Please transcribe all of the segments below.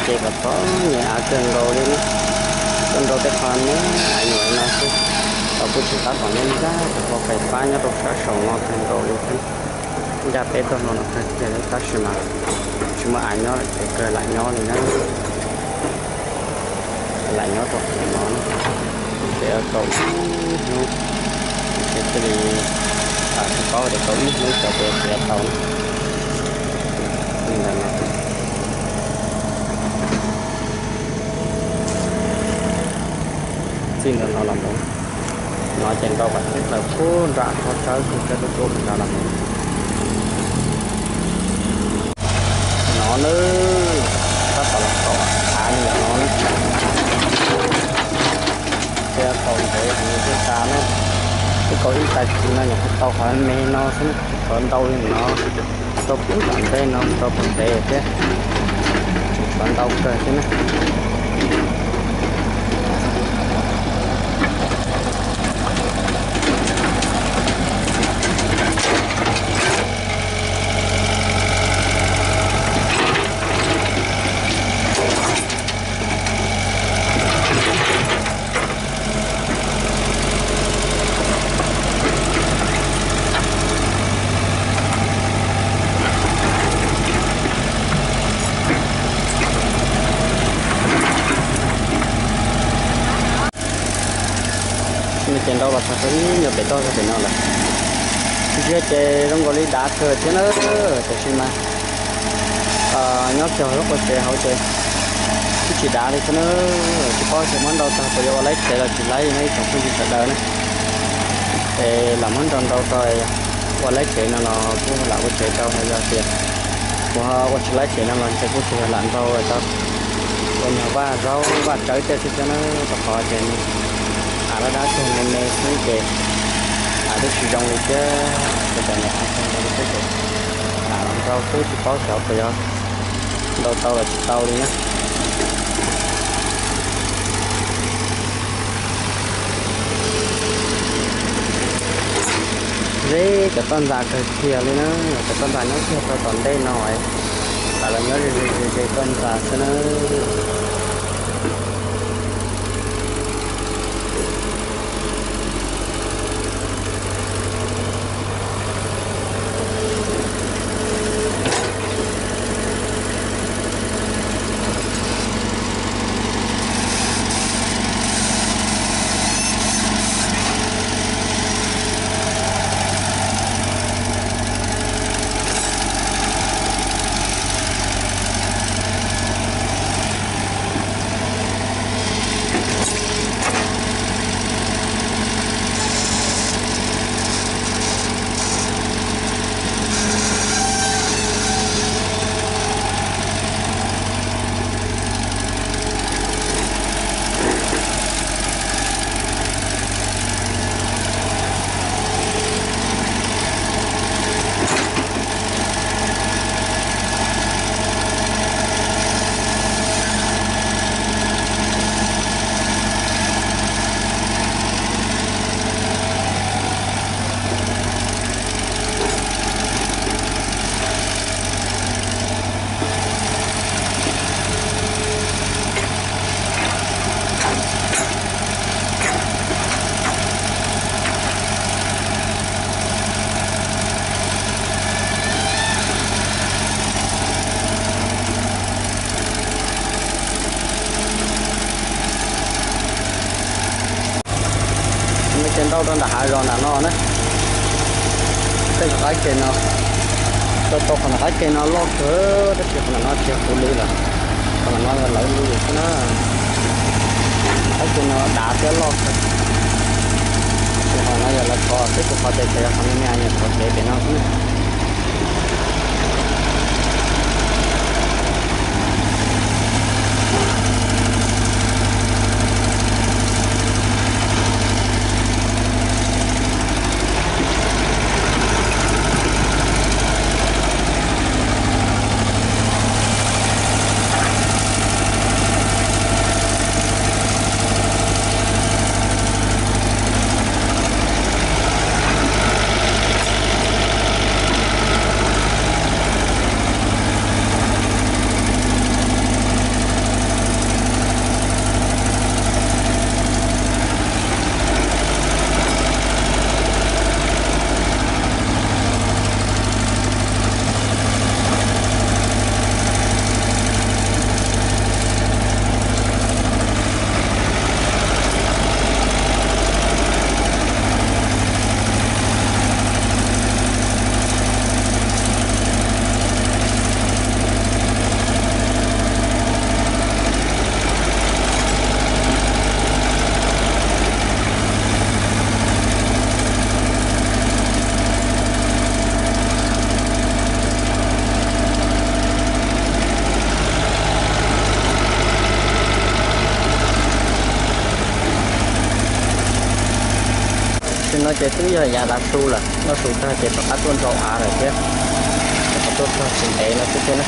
Ces kom txom nyem av kawg nkaus li, tuaj nrau tej qho me av nyuam no xwb, los kuj tsis tab tom nyob ncaj, tus hluas fais fab nyob rau sab saum no kawg nkaus li thiab. Ncaj peb txoj hlua no kawg kiag li tab sis mas tsis muaj av nyob lawm ces kawg lam nyob li na. Lam nyob rau qhov no, ces tau ib hnub, ces thiaj li tsis paub tias tau ib hnub xyov puas yuav tau na. Li ntawd no, txij ntawm no los mus, no ces nrau kom txhij plaws puag nram qhov tsawb kawg tsawb tuaj tuaj kawg nrad los mus. No nawb, tab tom los txog av li ntawm no na. Thiab tau ntev heev li thiaj tas na. Twb kaus ib tag kis no nyuam qhuav tau qhov me no xwb na, tsis tshua ntau li no. Tau puag tom ntej no tau puag ntev thiab, tsis tshua ntau kawg thiab na. Ces nrau los txog rau ib nyuag pem toj zog pem no lawm. Ntsia ces zoo nkaus li dav kawg thiab na, tiam sis mas nyob kiag lub qhov tsev hauv ces twb tsis dav li thiab na. Tsis paub tias muab nrau txog puas yuav ua laib tsev los tsis laib no ib tsoom phooj ywg sawv daws na. Es lam muab nrau nrau tau ua laib tsev no los kuj lam ua tsev tau, ho yog tias kuv ua tsis laib tsev no los ntshe kuj tsis yog lam nrau tau, ua nyuag vaj zaub vaj tsawb tej xwb thiab na, rau qhov tias av dab dab tuag me me xwb ces av twb tsis zoo li thiab, ces cov niam av tuag me li xwb ces lam los nrau xwb tsis paub xyov puas yuav nrau tau los tsis tau li na. Ze cov toj ntxas kawg kiag li na, cov toj ntxas nyob kiag rau tom ntej no, lam los nyob ze ze ze toj ntxas xwb na. Ces nrau rau nram hav zoov nram no na. Tej qhov qaib ke no, tau tau qhov nram qaib ke no loj kawg, tab sis qhov nram no tsis yog kuv li lawm, qhov nram no yog lawv li xwb na. Qaib ke no dav thiab loj kawg. Qhov no yog lawv thov xwb, kuv qhov tsev ces yog qhov me me nyuam qhuav tsev pem no xwb na. No ces twb yog yav tav su lawm, noj su tag ces rov qab tuaj nrau av lawm thiab. Rov qab tuaj txog tsis ntev no xwb thiab na.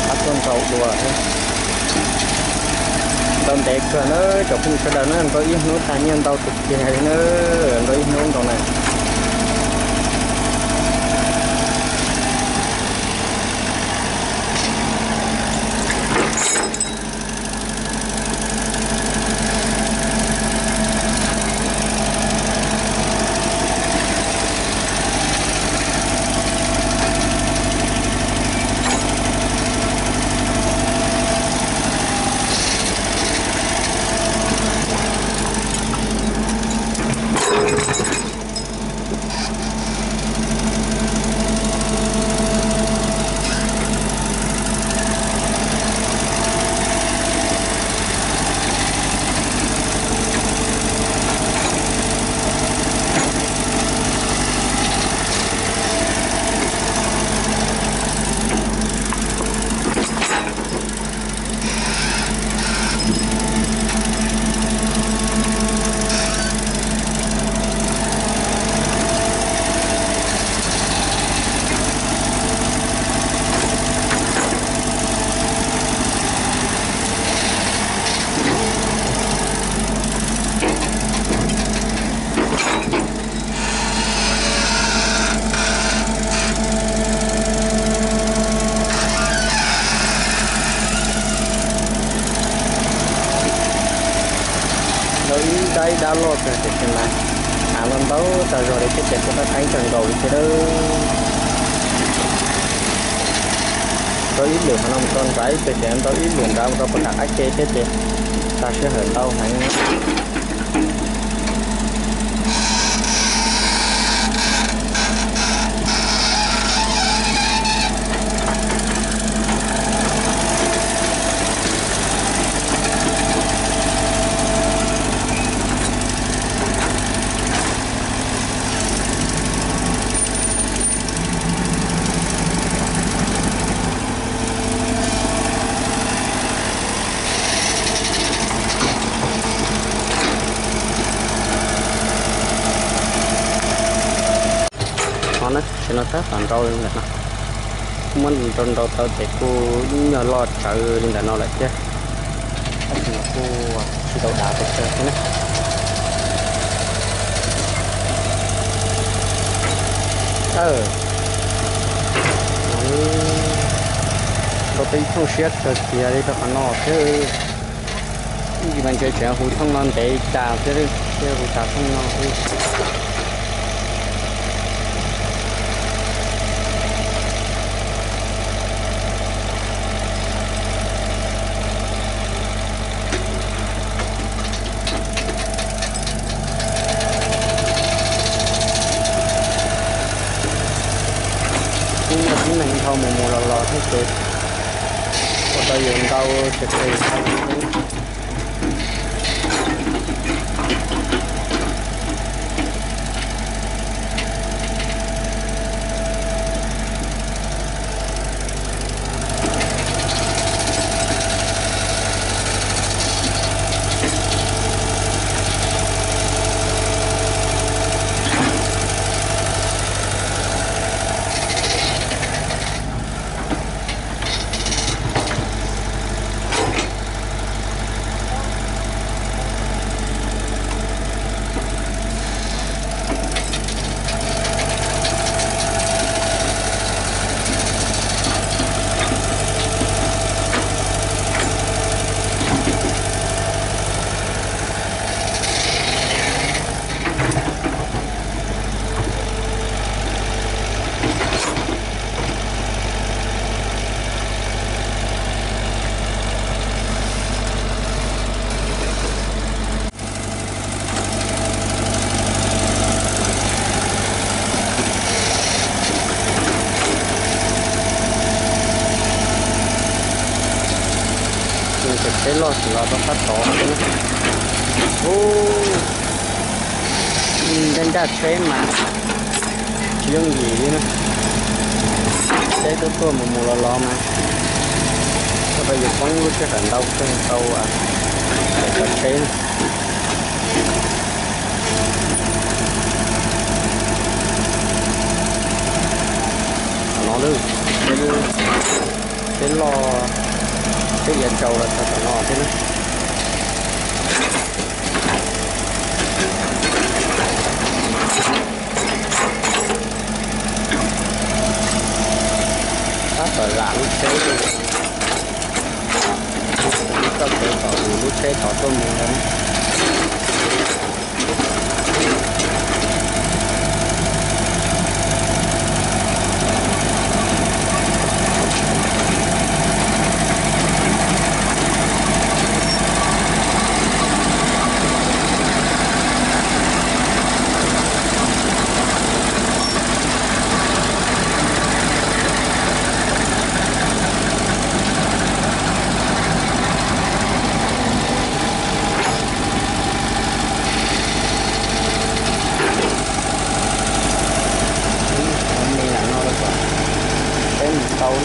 Qab tuaj nrau dua thiab. Nrau ntev kawg na, cov phooj ywg sawv daws na, nrau ib hnub tag nyiaj ntau tus kiag li na, nrau ib hnub nrau na. Nrau ib dab ib dab loj kawg tiam sis mas av los ntau tag zog li thiab ces kuj qab qeeb kawg nkaus li thiab. Nrau ib lwm qhov no mus rau nrad ib teg ces nrau ib lwm nrad mus rau puag nram qab ke thiab ces tag sij hawm ntau heev. Ho na, tam sim no tab tom nrau li ntawm no, muab nrau nrau tau ces kuj ib nyuag loj tsawv li ntawm no lawm thiab. Tab sis mas kuj tsis tau dav pes tsawg thiab na. Nrau tau ib thooj siab kawg kiag li rau qhov no thiab. Ib ntsis mas ntshe tseem hu thooj no ntev cas thiab, thiaj hu tas thooj no xwb. Kuj muaj tib neeg dhau mus mus los los thiab ces ua rau yus ntau ces pes ntau li thiab. Tus tsheb loj tsis los rau sab tod xwb na. Ub, ncaj ncaj tsheb mas tsis yooj yim li na. Tsheb tuaj tuaj mus mus los los mas, tau yus poob lub sij hawm ntau kawg tau tsav tsheb na. Qhov no lawm, tsheb loj, tsheb iav tsaus los txog qhov no thiab na. Tab tom zam lub tsheb, txoj kev kom lub tsheb tod tuaj mus ntawd. Ua me lam no rau kom peb mus tau.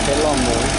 Tsheb loj mus.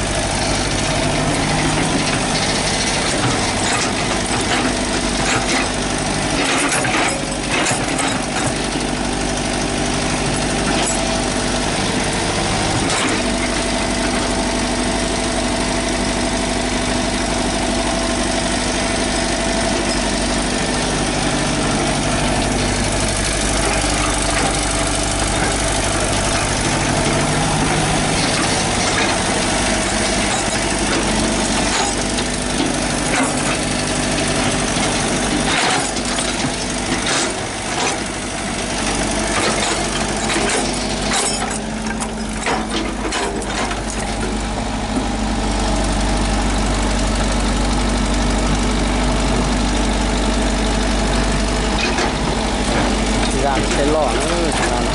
Zam tsheb loj na, tsheb loj.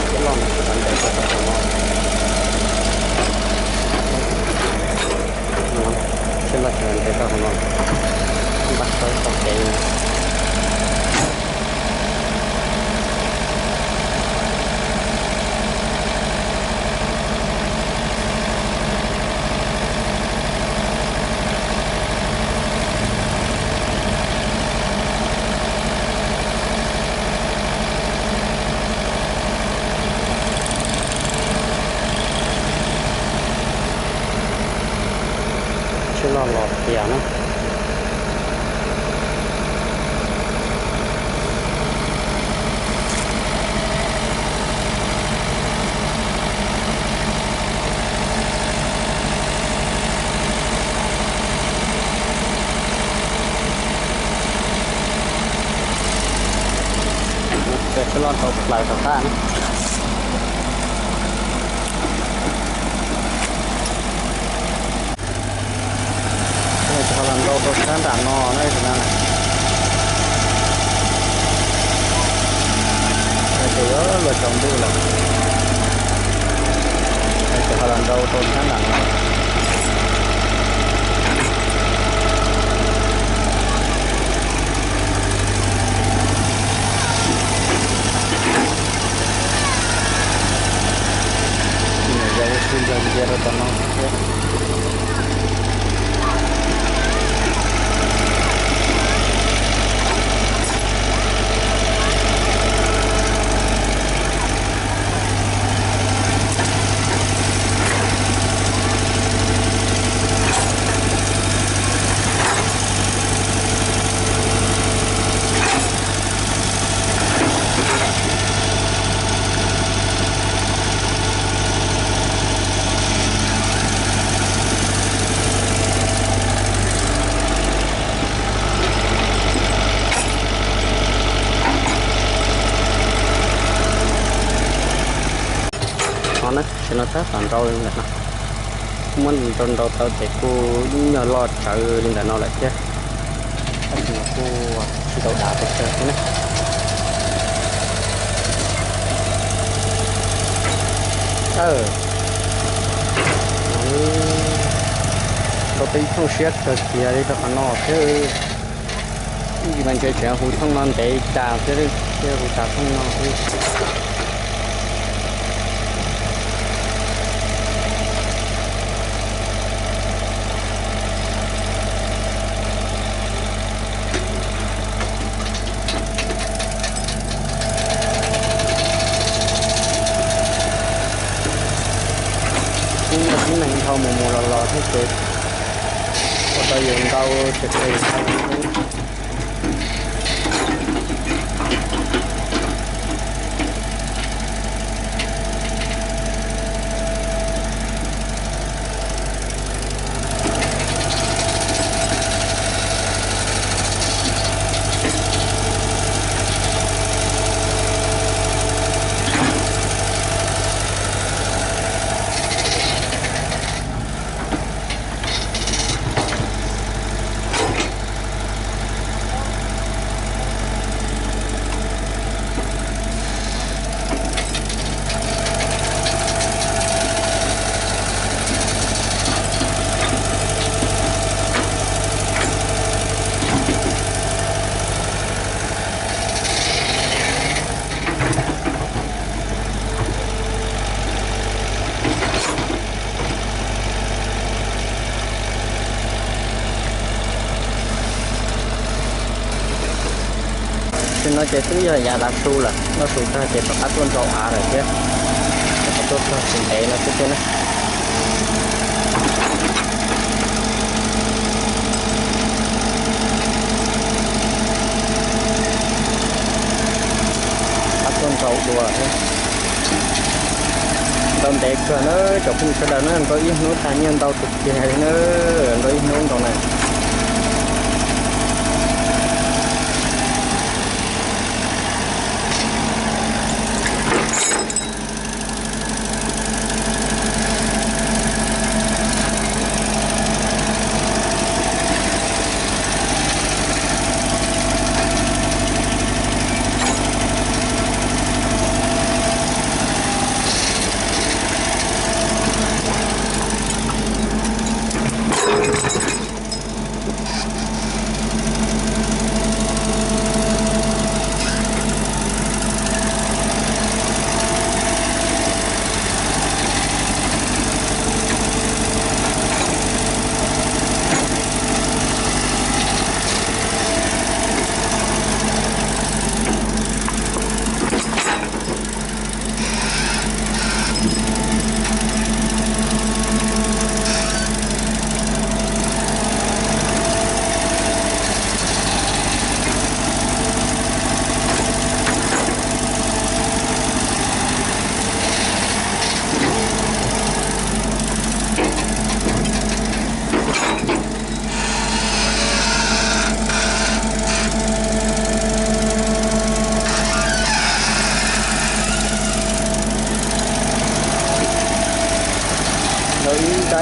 Tsheb loj tsis ntev tau qhov no. Tsheb loj tsis ntev tau qhov no. Npaj tau ib qho kev. Tsheb loj los tiag na. Loj tau plaws tom qab na. Cov ho los nrau rau sab nram no na, tus no na. Ces yuav luag tsaus ntuj lawm. Cov ho los nrau rau sab nram no. Yog ua si ntsia rau tom no thiab. Ho na, tam sim no tab tom nrau li ntawm no. Muab nrau nrau tau ces kuj ib nyuag loj tsawv li ntawm no lawm thiab. Tab sis mas kuj tsis tau dav pes tsawg thiab na. Nrau tau ib thooj siab kawg kiag li rau qhov no thiab. Ib ntsis mas ntshe tseem hu thooj no ntev tas thiab, thiaj hu tas thooj no xwb. Kuj yog tib neeg dhau mus mus los los thiab ces ua rau yus ntau ces pes ntau thiab. Tam sim no ces twb yog yav tav su lawm, noj su tag ces rov qab tuaj nrau av lawm thiab. Rov qab tuaj txog tsis ntev no xwb thiab na. Rov qab tuaj nrau dua thiab. Nrau ntev kawg na, cov phooj ywg sawv daws na, nrau ib hnub tag nyiaj ntau tiag tiag li na, nrau ib hnub nrau na.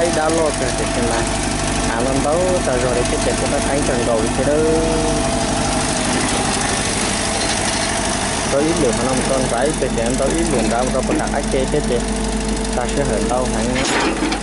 Ib dab loj kawg tiam sis mas av los ntau tag zog li thiab ces kuj qeeb qeeb kawg nkaus li thiab. Rau ib lwm hov no mus rau nrad ib pliag ces ntau ib lwm nrad mus rau puag nram qab ke thiab ces tag sij hawm ntau heev.